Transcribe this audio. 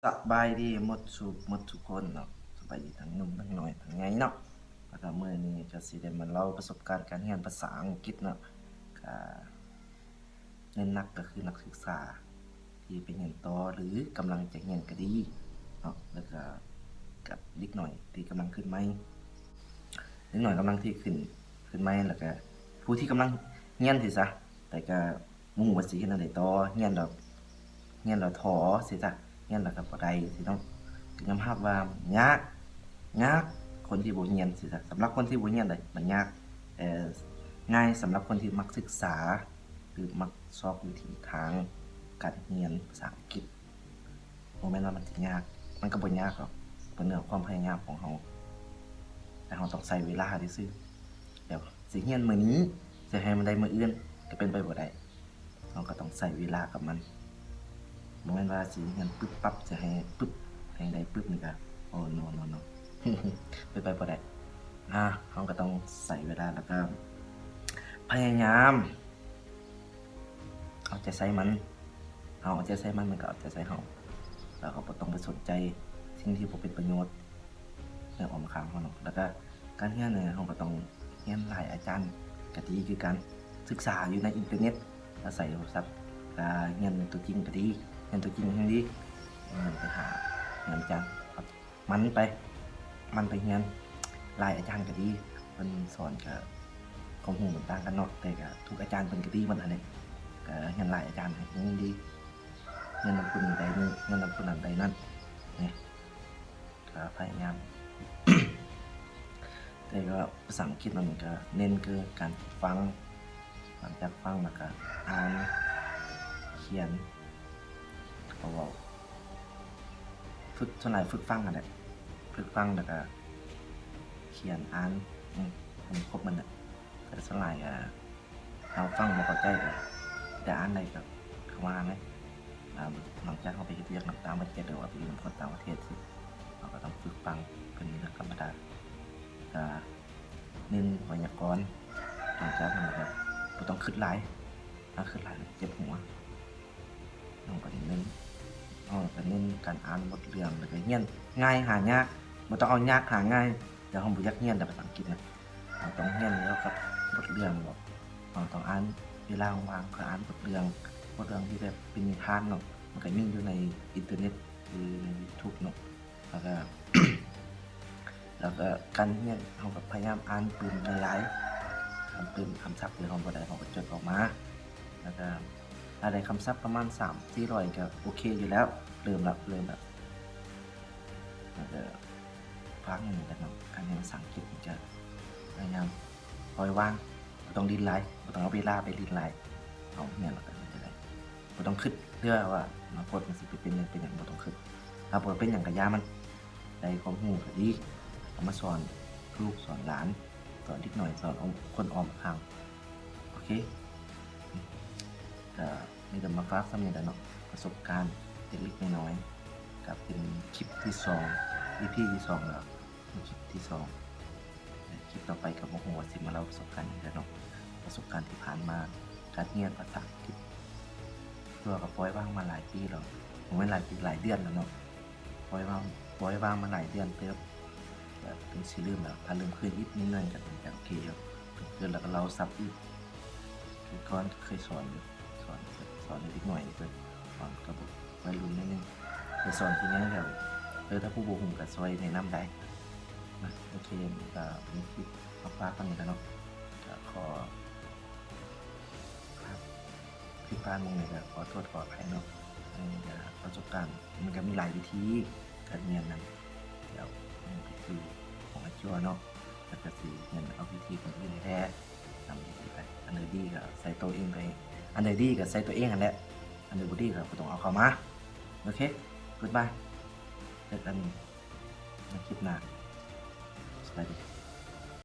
ສະບາຍດີໝົດສູ່ໝົດທຸກຄົນເນາະ, ສະບາຍດີທັງໜຸ່ມທັງນ້ອຍທັງໃຫຍ່ເນາະ. ແລ້ວກໍມື້ນີ້ກໍຊິໄດ້ມາເລົ່າປະສົບການການຮຽນພາສາອັງກິດເນາະ, ກໍເນັ້ນໜັກກໍຄືນັກສຶກສາທີ່ໄປຮຽນຕໍ່ ຫຼື ກຳລັງຈະຮຽນກໍດີເນາະ, ແລ້ວກໍກັບເດັກນ້ອຍທີ່ກຳລັງຂຶ້ນໃໝ່, ເດັກນ້ອຍກຳລັງທີ່ຂຶ້ນ ຂຶ້ນໃໝ່ ແລ້ວກໍຜູ້ທີ່ກຳລັງຮຽນຊີ້ຊະ, ແຕ່ກໍ ບໍ່ຮູ້ວ່າຊິເຮັດແນວໃດຕໍ່, ຮຽນແລ້ວ ຮຽນແລ້ວທໍ້ຊີ້ຊະ, ຮຽນແລ້ວກໍບໍ່ໄດ້ຊີ້ເນາະ. ກໍຍອມຮັບວ່າຍາກ ຍາກ ຄົນທີ່ບໍ່ຮຽນຊີ້ຊະ. ສຳລັບຄົນທີ່ບໍ່ຮຽນເດ້ ມັນຍາກ, ແຕ່ງ່າຍສຳລັບຄົນທີ່ມັກສຶກສາ ຫຼື ມັກຊອກວິທີທາງການຮຽນພາສາອັງກິດ. ບໍ່ແມ່ນວ່າມັນຈະຍາກ, ມັນກໍບໍ່ຍາກດອກ, ເປັນເລື່ອງຄວາມພະຍາຍາມຂອງເຮົາ, ແຕ່ເຮົາຕ້ອງໃຊ້ເວລາຊື່ໆ. ແບບຊິຮຽນມື້ນີ້ ຊິໃຫ້ມັນໄດ້ມື້ອື່ນ ກໍເປັນໄປບໍ່ໄດ້. ເຮົາກໍຕ້ອງໃຊ້ເວລາກັບມັນ, ບໍ່ແມ່ນວ່າຊິຮຽນປຶບປັບ ຊິໃຫ້ປຶບ ໃຫ້ໄດ້ປຶບນີ້ກໍ ໂອ້ ໂນ ໂນ ໂນ ເປັນໄປບໍ່ໄດ້. ອາ ເຮົາກໍຕ້ອງໃຊ້ເວລາ ແລ້ວກໍພະຍາຍາມ ເອົາໃຈໃສ່ມັນ, ເຮົາເອົາໃຈໃສ່ມັນ ມັນກໍເອົາໃຈໃສ່ເຮົາ, ແລ້ວກໍບໍ່ຕ້ອງໄປສົນໃຈສິ່ງທີ່ບໍ່ເປັນປະໂຫຍດໃນອ້ອມຂ້າງເຮົາເນາະ. ແລ້ວກໍການຮຽນນີ້ ເຮົາກໍຕ້ອງຮຽນຫຼາຍອາຈານກໍດີຄືກັນ, ສຶກສາຢູ່ໃນອິນເຕີເນັດ, ອາໄສໂທລະສັບ, ກໍຮຽນຕົວຈິງກໍດີ, ຮຽນຕົວຈິງແຮ່ງດີ, ແມ່ນໄປຫາຮຽນອາຈານ. ໝັ່ນໄປ ໝັ່ນໄປຮຽນຫຼາຍອາຈານກໍດີ, ເພິ່ນສອນກໍຄວາມຮູ້ມັນຕ່າງກັນເນາະ, ແຕ່ກໍທຸກອາຈານເພິ່ນກໍດີໝົດຫັ້ນແຫຼະ. ກໍຮຽນຫຼາຍອາຈານແຮ່ງດີ, ຮຽນນຳຜູ້ນີ້ໄດ້ນີ້ ຮຽນນຳຜູ້ນັ້ນໄດ້ນັ້ນ, ນີ້ ກໍພະຍາຍາມ. ແຕ່ກໍພາສາອັງກິດມັນກໍເນັ້ນຄືການຟັງ, ຫຼັງຈາກຟັງແລ້ວກໍອ່ານ, ຂຽນ, ແລ້ວກໍເວົ້າ. ຝຶກ ສ່ວນຫຼາຍຝຶກຟັງຫັ້ນແຫຼະ, ຝຶກຟັງແລ້ວກໍຂຽນ, ອ່ານ, ອືມ ໃຫ້ມັນຄົບໝົດແຫຼະ. ແຕ່ສ່ວນຫຼາຍກໍ ເຮົາຟັງບໍ່ເຂົ້າໃຈກໍ ແຕ່ອ່ານໄດ້ກໍເຂົ້າມາອ່ານເລີຍ. ອ່າ ຫຼັງຈາກເຮົາໄປເຮັດວຽກນຳຕ່າງປະເທດ ຫຼືວ່າໄປຢູ່ນຳຄົນຕ່າງປະເທດຊີ້ ເຮົາກໍຕ້ອງຝຶກຟັງ, ເປັນເລື່ອງທຳມະດາ. ກໍເນັ້ນໄວຍາກອນ, ຫຼັງຈາກນັ້ນກໍບໍ່ຕ້ອງຄິດຫຼາຍ, ຖ້າຄິດຫຼາຍມັນເຈັບຫົວ. ເຮົາກໍເນັ້ນ ເຮົາກໍເນັ້ນການອ່ານບົດເລື່ອງ ແລ້ວກໍຮຽນງ່າຍຫາຍາກ, ບໍ່ຕ້ອງເອົາຍາກຫາງ່າຍ. ແຕ່ເຮົາບໍ່ຢາກຮຽນແຕ່ພາສາອັງກິດນະ, ເຮົາຕ້ອງຮຽນກ່ຽວກັບບົດເລື່ອງ, ເຮົາຕ້ອງອ່ານເວລາວ່າງໆ ເພື່ອອ່ານບົດເລື່ອງ, ບົດເລື່ອງທີ່ແບບເປັນນິທານເນາະ, ມັນກໍມີຢູ່ໃນອິນເຕີເນັດ ຫຼື ໃນຢູທູບເນາະ. ແລ້ວກໍ ແລ້ວກໍການຮຽນ ເຮົາກໍພະຍາຍາມອ່ານຕື່ມຫຼາຍໆ, ຄຳຕື່ມຄຳສັບທີ່ເຮົາບໍ່ໄດ້ ເຮົາກໍຈົດອອກມາ. ແລ້ວກໍຖ້າໄດ້ຄຳສັບປະມານສາມສີ່ຮ້ອຍ ກໍໂອເຄຢູ່ແລ້ວ, ເລີ່ມແລ້ວ ເລີ່ມແລ້ວ. ແລ້ວກໍຝາກຫຍັງກັນເນາະ, ການຮຽນພາສາອັງກິດນີ້ກໍພະຍາຍາມປ່ອຍວາງ, ບໍ່ຕ້ອງດີ້ນຫຼາຍ, ບໍ່ຕ້ອງເອົາເວລາໄປດີ້ນຫຼາຍ. ເຮົາຮຽນແລ້ວກໍເຮັດໄດ້, ບໍ່ຕ້ອງຄິດເທື່ອວ່າອະນາຄົດມັນຊິໄປເປັນຫຍັງເປັນຫຍັງ, ບໍ່ຕ້ອງຄິດ. ຖ້າບໍ່ເປັນຫຍັງກໍຢ່າມັນ, ໄດ້ຄວາມຮູ້ກໍດີ, ເອົາມາສອນລູກສອນຫຼານ, ສອນເດັກນ້ອຍ, ສອນຄົນອ້ອມຂ້າງ. ໂອເຄ ກໍມີແຕ່ມາຝາກສ່ຳນີ້ແຫຼະເນາະ, ປະສົບການເລັກໆນ້ອຍໆ. ກໍເປັນຄລິບທີສອງ ອີພີທີສອງແລ້ວ, ເປັນຄລິບທີສອງ. ຄລິບຕໍ່ໄປກໍບໍ່ຮູ້ວ່າຊິມາເລົ່າປະສົບການຫຍັງແລ້ວເນາະ, ປະສົບການທີ່ຜ່ານມາ, ການຮຽນພາສາອັງກິດ. ຕົວກໍປ່ອຍວາງມາຫຼາຍປີແລ້ວ, ບໍ່ແມ່ນຫຼາຍປີ, ຫຼາຍເດືອນແລ້ວເນາະ. ປ່ອຍວາງ ປ່ອຍວາງມາຫຼາຍເດືອນເຕີບ, ແບບຈົນຊິລືມແລ້ວ. ຖ້າລືມຄືນອີກນິດໜ້ອຍກໍ ກໍໂອເຄຢູ່, ເກີດແລ້ວກໍເລົ່າສັບອີກ. ຄືກ່ອນກໍເຄີຍສອນຢູ່, ສອນ ສອນໃຫ້ເດັກນ້ອຍເລີຍ, ສອນກັບໄວລຸ້ນໜ້ອຍໜຶ່ງ, ແຕ່ສອນຄືຫຍັງກໍ ເອີ ຖ້າຜູ້ບໍ່ຮູ້ກໍຊ່ອຍແນະນຳໄດ້ນະ. ໂອເຄ ກໍມີຄລິບມາຝາກເທົ່ານີ້ແຫຼະເນາະ, ກໍຂໍ ຜິດພາດໝ່ອງໃດກໍຂໍໂທດຂໍອະໄພເນາະ. ອັນນີ້ກໍປະສົບການ, ມັນກໍມີຫຼາຍວິທີການຮຽນນຳ, ແລ້ວມີວິທີຂອງອາຈົວເນາະ, ແລ້ວກໍຊິຮຽນເອົາວິທີຄົນອື່ນແທ້ໆ ນຳວິທີໄປ. ອັນໃດດີກໍໃສ່ໂຕເອງໄປ, ອັນໃດດີກໍໃສ່ໂຕເອງຫັ້ນແຫຼະ, ອັນໃດບໍ່ດີກໍບໍ່ຕ້ອງເອົາເຂົ້າມາ. ໂອເຄ goodbye, ເຈີກັນໃນຄລິບໜ້າ. ສະບາຍດີ.